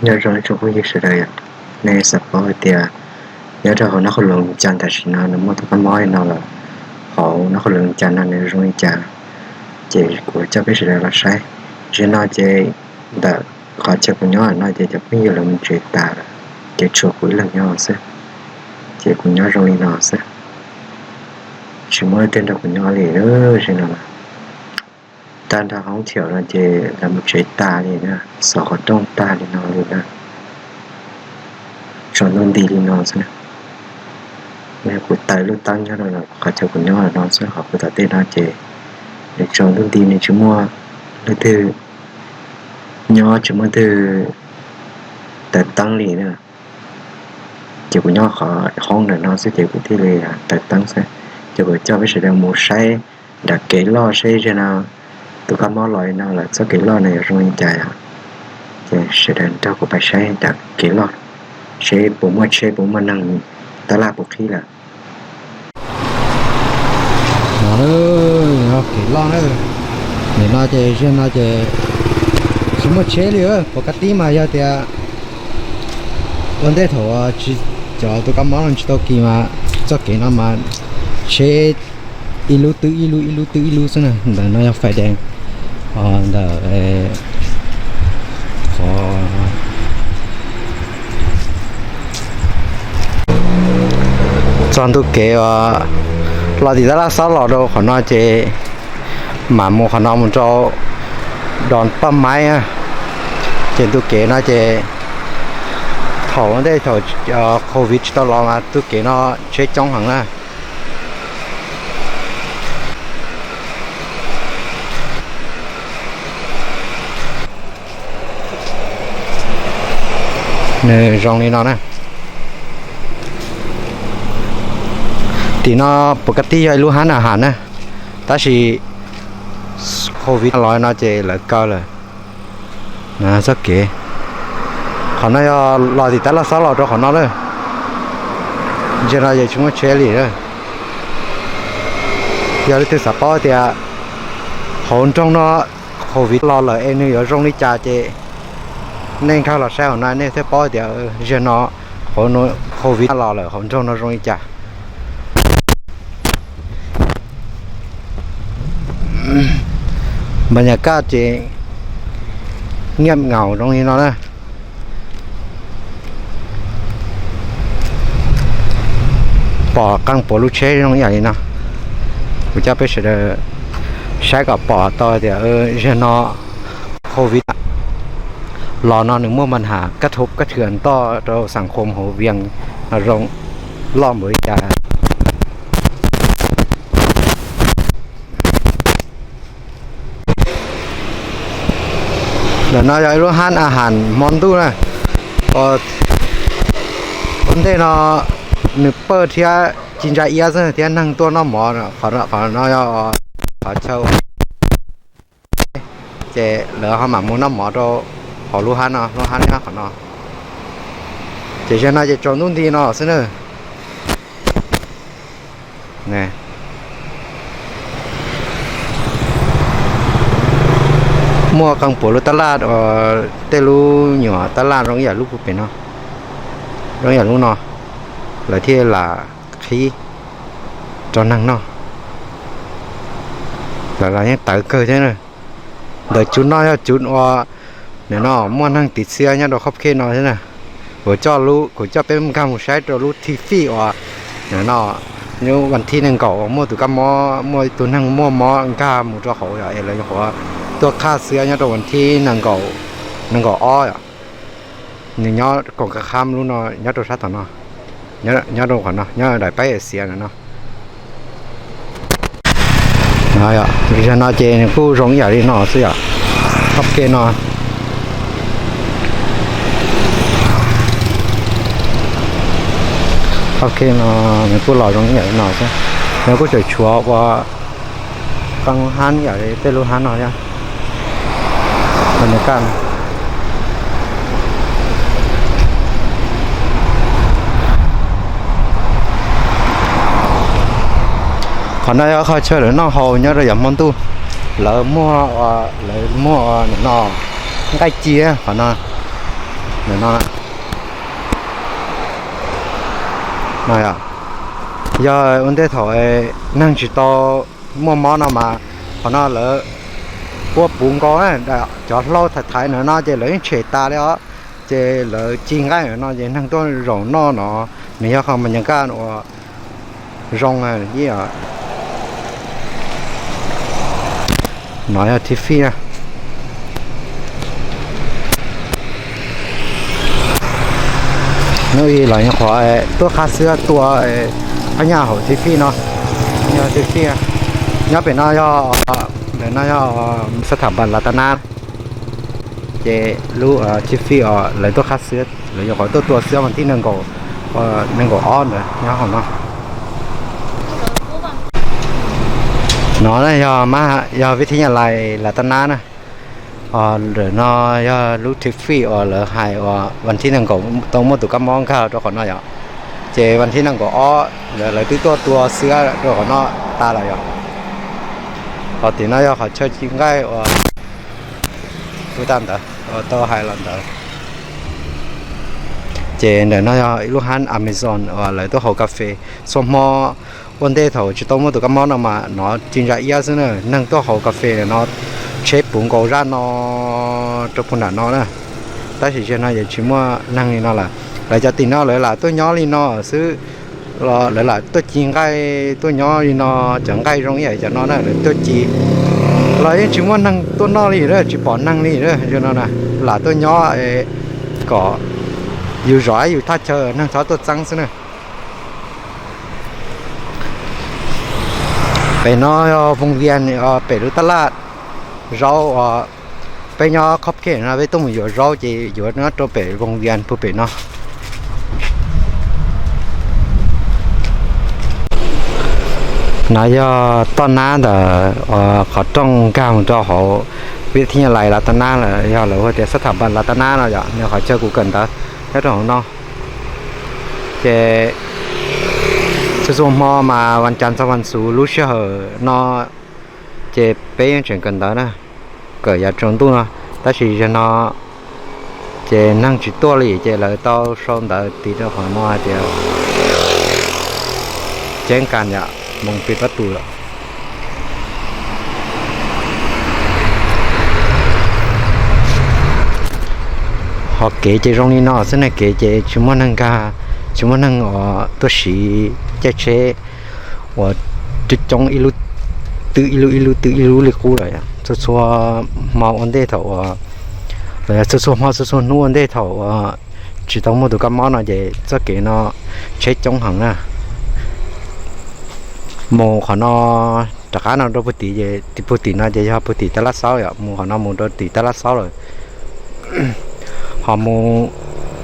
Nyob zoo ib tsoom phooj ywg sawv daws, nej xav paub hais tias nyob rau hauv Nab Qhoos Loos Cas tam sim no nws muaj tus kab mob li no lawm, hauv Nab Qhoos Loos Cas no nws zoo li cas, ces kuv coj peb sawv daws los saib. Zaum no ces ntawm qhov chaw kuv nyob no ces cov phooj ywg lawv mus tsev tas lawm, ces tshuav kuv ib leeg nyob xwb, ces kuv nyob zoo li no xwb, tsis muaj leej twg nrog kuv nyob li. Zaum no tag nrho hoob thiam no ces lawv mus tsev tas li na, xov qhov rooj tag li no li na, tsaus ntuj nti li no xwb. Kuv taws lub teeb nyob rau qhov chaw kuv nyob no xwb, hauv kuv tom tej no ces nws tsaus ntuj nti, nws tsis muaj leej twg nyob, tsis muaj leej twg taws teeb li na. Ces kuv nyob qhov hoob ntawm no xwb ces kuv thiaj li taws teeb xwb. Ces kuv coj peb sawv daws mus saib nram kev loj seb zaum no tus kab mob los li no lawm txoj kev loj no yuav zoo li cas os. Ces sawv daws nrog kuv pais saib nram kev loj seb puas muaj tsheb, puas muaj neeg, tab laj puas qhib lawm. No, kev loj na, nim no ces zaum no ces tsis muaj tsheb li. Pov ka tib mas yog tias ua ntej thaum tsis, cov tus kab mob no tsis tau kis mas txoj kev no mas tsheb ib lub twb ib lub, ib lub twb ib lub xwb na. Ntawm no yog fais dees, ntawm qhov txog ntu kev uas los tim tab laj xob los rau qhov no ces mam mus qhov no mus rau Dom Paj Maib. Ces ntu kev no ces thaum ua ntej thaum Covid tsis tau los mas ntu kev no tsheb coob heev na. Nws zoo li no na. Tim no pov ka tib yog ib lub hab na has na, tab sis Covid los no ces lawv kaw lawm. Txoj kev qhov no yog los tim tab laj xob los rau qhov no lawm. Zaum no ces tsis muaj tsheb li. Yog leej twg xav paub tias hauv nroog no Covid los lawm es nws yuav zoo li cas ces nej nkag los saib hauv no nej thiaj paub tias zaum no hauv Covid los lawm hauv nroog no zoo li cas. Npa nyas kaj ces nyiaj ngaum zoo li no na. Pom qee puav lub tsheb zoo ib yam li no. Kuv coj peb sawv daws saib kom pom tau tias zaum no Covid los no nws muaj npa nham kab thub kab thwm ntoj rau xam khom hauv Vias no zoo loj npaum li cas. Ntawm no yog ib lub hab a has hmo ntuj na. Ua ntej no nws pawj thiab ci ntsa iab xwb thiab neeg tuaj noj mov. Qhov no yog qhov chaw ces lawv ho mam mus noj mov rau hauv lub hab no, lub hab nyob qhov no. Ces zaum no ces tsaus ntuj nti no xwb na. Muaj qee puav lub tab laj, tej lub nyuam tab laj zoo ib yam lub puag pem no, zoo ib yam lub no, lawv thiaj lam qhib rau neeg noj. Lawv los yeej tawv kawg thiab na. Ntawm cov no yog cov uas nim no muaj neeg tiv txia nyob rau qhov pem no thiab na. Kuv coj lub, kuv coj peb nkag mus saib rau lub thib fij uas nim no, lub vas thib nees nkaum uas muaj tus kab mob, muaj tus neeg muaj mob nkag mus rau hauv yom, es lawv nyuam qhuav tuaj qhaj txia nyob rau vas thib nees nkaum ob yom. Nws nyob koom ka khab lub no, nyob rau sab tom no, nyob rau qhov no, nyob daim paib Axias no. Zaum no ces nws kuj zoo ib yam li no xwb yom. Qhov pem no, qhov pem no nws kuj los zoo ib yam li no xwb. Nws kuj tseem tshuav ua qee lub hab ib yam li tej lub hab no thiab. Qhov no yog qhov chaw lawv noj haus nyob rau yav hmo ntuj. Lawv muag, lawv muag nim no nqaij ci qhov no. Ntawm no, no yog, yog ua ntej thaum neeg tsis tau muaj mob no mas qhov no lawv puab puv nkaus na, cov hlau thaiv thaiv ntawm no ces lawv yeej tshem tas li os. Ces lawv ci nqaij ntawm no ces neeg tuaj zaum noj no, nws yog qhov mas nyas kaj uas zoo. No yog thib fij na. Hnub ib los yog qhov tuaj qab xwab tua phab nyaj hauv thib fij no, yog thib fij. Nyob pem no yog, ntawm no yog xab tham npas lav tab nab. Ces lub thib fij os lawv tuaj qab xwab, lawv nyuam qhuav tuaj tua xwab vas thib nees nkaum, nees nkaum ob ntawd nyob hauv no. No yog mas yog vib thib nyas lais lav tab nab na. Ntawm no yog lub thib fij uas lawv hais uas vas thib nees nkaum tau muaj tus kab mob nkag rau qhov no yom. Ces vas thib nees nkaum ob lawv twb tuaj tua xwab rau qhov no tas lawm yom. Qhov tim no yog qhov chaw ci nqaij uas ua tag ntawd, tau hais los ntawd. Ces ntawm no yog ib lub hab Amazon uas lawv tuaj haus kas fes. Txhua hmo ua ntej thaum tsis tau muaj tus kab mob no mas nov ci ntsa iab xwb na, neeg tuaj haus kas fes no tsheb puv nkaus zaj no rau puag nram no na. Tab sis zaum no yeej tsis muaj neeg li no lawm. Lawv cov tim no lawv lam tuaj nyob li no xwb, los lawv lam tuaj ci nqaij tuaj nyob li no, cov nqaij zoo ib yam cov no na lawv tuaj ci. Los yeej tsis muaj neeg tuaj noj li, tsis pom neeg li zaum no na. Lam tuaj nyob kom yus zov yus thaj chaw, neeg txhob tuaj txeeb xwb na. Pem no yog Voos Vias, pem lub tab laj zaub uas peb nyob Khov Khe no peb tuaj mus yuav zaub ces yuav nyob rau pem Voos Vias puag pem no. No yog toj nab ntawm qhov rooj nkag mus rau hauv vib thib nyas lais lav tab nab lawm, yog lawv hu tias xab tham npas lav tab nab no yom, nws qhov chaw kuv kawm ntawv nyob rau hauv no. Ces txhua txhua hmo mas vas cas txog vas xuv lub sij hawm no ces peb yeej tseem kawm ntawv na, kawm yav tsaus ntuj no. Tab sis zaum no ces neeg tsis tuaj li ces lawv tau sau ntawv tiv rau qhov no hais tias ceeb kas yom, moos pis pab tus lawm. Ho kev ces zoo li no xwb na, kev ces tsis muaj neeg nkag, tsis muaj neeg uas tuaj siv caij tsheb uas coob coob ib lub twb ib lub ib lub twb ib lub li qub lawm. Txhua txhua hmo ua ntej thaum uas, los yog txhua txhua hmo txhua txhua hnub ua ntej thaum uas tsis tau muaj tus kab mob no ces txoj kev no tsheb coob heev na. Mus qhov no rov qab no rau puag tim, puag tim no ces yog puag tim Tab Laj Xaub yom, mus qhov no mus rau tim Tab Laj Xaub lawm. Ho mus,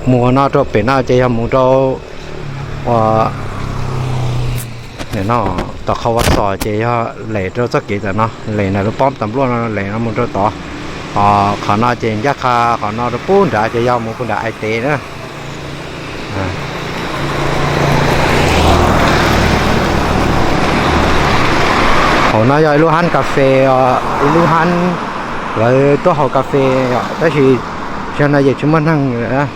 mus no rau pem no ces yog mus rau ua no tom Qhov Ua Xos ces yog lem rau txoj kev ntawm no, lem ntawm lub pob tas npluaj no lem no mus rau tod. Ho qhov no ces ncaj qha qhov no rau puag nrad ces yog mus puag nram Ais Tes na. Hauv no yog ib lub hab kas fes, ib lub hab lawv tuaj haus kas fes, tab sis zaum no yeej tsis muaj neeg lawm,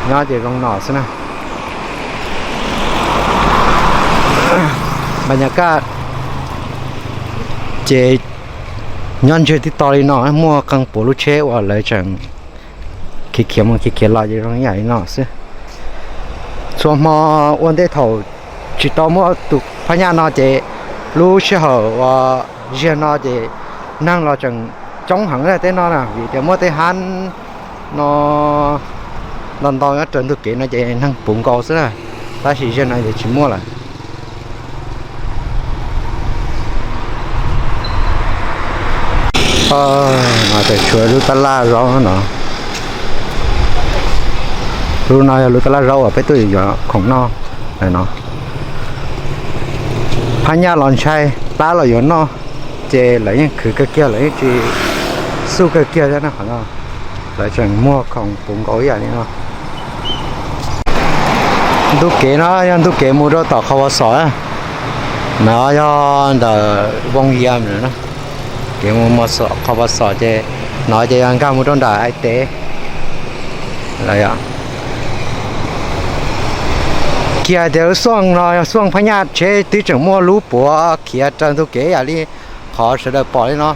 nyob ces zoo no xwb na. Npas nyas kaj ces nyob ntseg tib to li no, muaj qee puav lub tsheb uas lawv tseem khiav khiav mus khiav khiav los ces zoo ib yam li no xwb. Txhua hmo ua ntej thaum tsis tau muaj tus phab nyaj no ces lub sij hawm uas ziag no ces neeg los tseem coob heev na tej no na, vim tias muaj tej hab no ntau ntau nyob raws ntug kev no ces neeg puv nkaus xwb na, tab sis ziag no ces tsis muaj lawm. Mas tseem tshuav lub tab laj zaub no, lub no yog lub tab laj zaub uas peb tuaj yuav khoom noj no. Phab nyaj los ntshai, plab los yuav noj, ces lawv yeej khwv kawg kiag, lawv yeej tsis xub kawg kiag thiab na. Qhov no lawv tseem muag khoom puv nkaus ib yam li no. Ntu kev no yog ntu kev mus rau tom Qhov Ua Xos, no yog ntawm Voos Yas, kev mus Qhov Ua Xos ces no ces yog nkag mus rau nram Ais Tes. Kiag tias lub xooj no yog xooj phab nyaj tsheb twb tseem muaj lub puav khiav raws ntug kev yam li qhov sawv daws pom li no.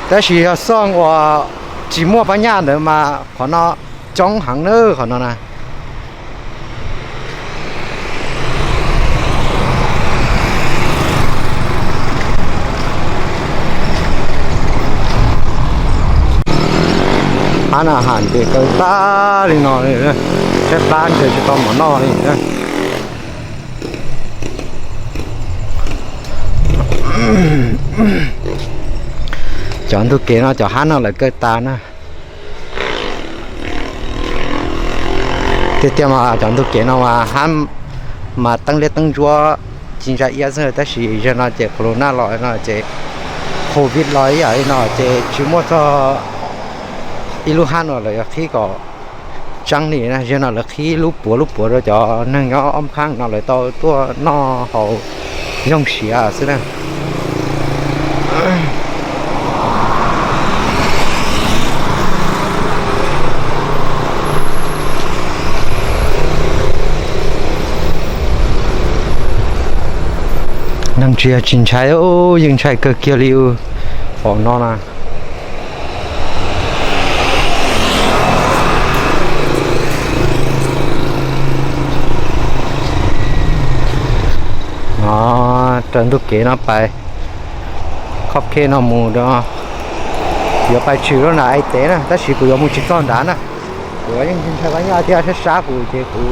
Tab sis yog xooj uas tsis muaj phab nyaj ntawd mas qhov no coob heev na, qhov no na. Hab no ham ntes kaw tag li no li, saib plab ntshe tsis tau mov noj li. Cov ntug kev no cov hab no lawv kaw tas na. Tiag tiag mas cov ntug kev no mas hab mas teeb liab teeb ntsuab ci ntsa iab xwb, tab sis zaum no ces corona los no ces covid los ib yam li no ces tsis muaj txog ib lub hab no lawv qhib kom tseeb li na. Zaum no lawv qhib lub puav lub puav rau cov neeg nyob ob phaab no lawv tau tuaj noj haus yoog siav xwb na. Neeg tsis yog tsis ntshai, yeej ntshai kawg kiag li. Hom no na, no raws ntug kev no pais, khop khe no mus, yuav pais tshwm lub nram Ais Tev na, tab sis kuv yuav mus tsis txog nrad na. Kuv yeej ntshai pab nyaj thiab sab sab kuv ces kuv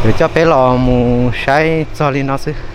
yuav coj peb los mus saib txog li no xwb.